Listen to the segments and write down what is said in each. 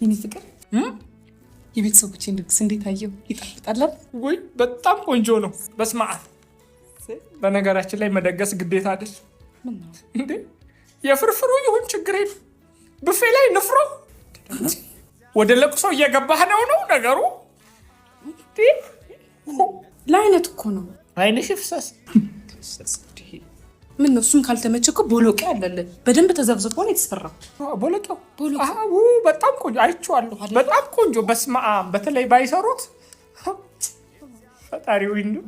የኔ ፍቅር፣ የቤተሰቦቼን ድግስ እንዴት አየው? ይጣፍጣል? ውይ፣ በጣም ቆንጆ ነው። በስመ አብ። በነገራችን ላይ መደገስ ግዴታ አይደል እንዴ? የፍርፍሩ ይሁን ችግር የለም። ብፌ ላይ ንፍሮ፣ ወደ ለቅሶ እየገባህ ነው ነገሩ። ለአይነት እኮ ነው። አይንሽ ይፍሰስ። ምን ነው፣ እሱም ካልተመቸ እኮ ቦሎቄ አለልን። በደንብ ተዘብዝቦ ነው የተሰራው። ቦሎቄው በጣም ቆንጆ፣ አይቼዋለሁ። በጣም ቆንጆ፣ በስመ አብ። በተለይ ባይሰሩት፣ ፈጣሪ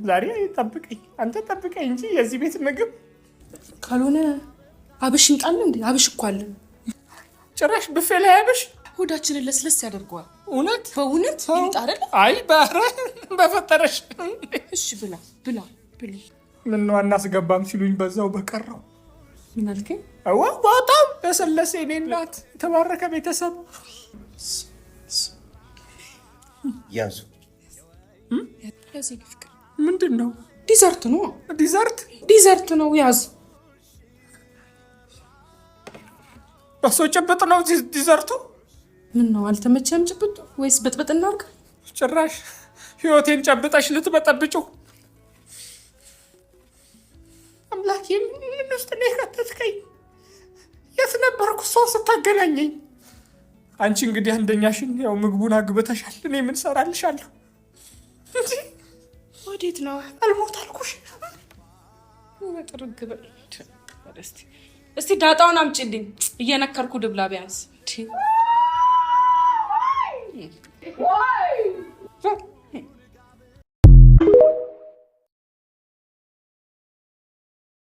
ዛሬ ጠብቀኝ፣ አንተ ጠብቀኝ እንጂ የዚህ ቤት ምግብ። ካልሆነ አብሽ እንጣለን እንዴ? አብሽ እኮ አለን። ጭራሽ ብፌ ላይ አብሽ። ሆዳችንን ለስለስ ያደርገዋል። እውነት? በእውነት ይምጣ አይደለ? አይ፣ በፈጠረሽ። እሺ፣ ብላ ብላ ብላ። ምነው አናስገባም ሲሉኝ በዛው በቀረው። ምን አልከኝ? በጣም ለሰለሰ። የኔ እናት፣ የተባረከ ቤተሰብ። ያዙ። ምንድን ነው? Dessert ነው። Dessert? Dessert ነው። ያዝ። በሶ ጭብጥ ነው dessert ኡ? ምን ነው፣ አልተመቸም? ጭብጡ ወይስ ብጥብጥ እናድርግ? ጭራሽ ህይወቴን ጨብጠሽ ልትበጠብጪው። አምላኬ፣ ምን ውስጥ ነው የከተትከኝ? የት ነበርኩ ሰው ስታገናኘኝ? አንቺ እንግዲህ አንደኛሽን ያው ምግቡን አግብተሻል። እኔ ምን ሰራልሻለሁ? ወዴት ነው? አልሞት አልኩሽ። ጥርግ በል። እስቲ ዳጣውን አምጪልኝ። እየነከርኩ ድብላ ቢያንስ።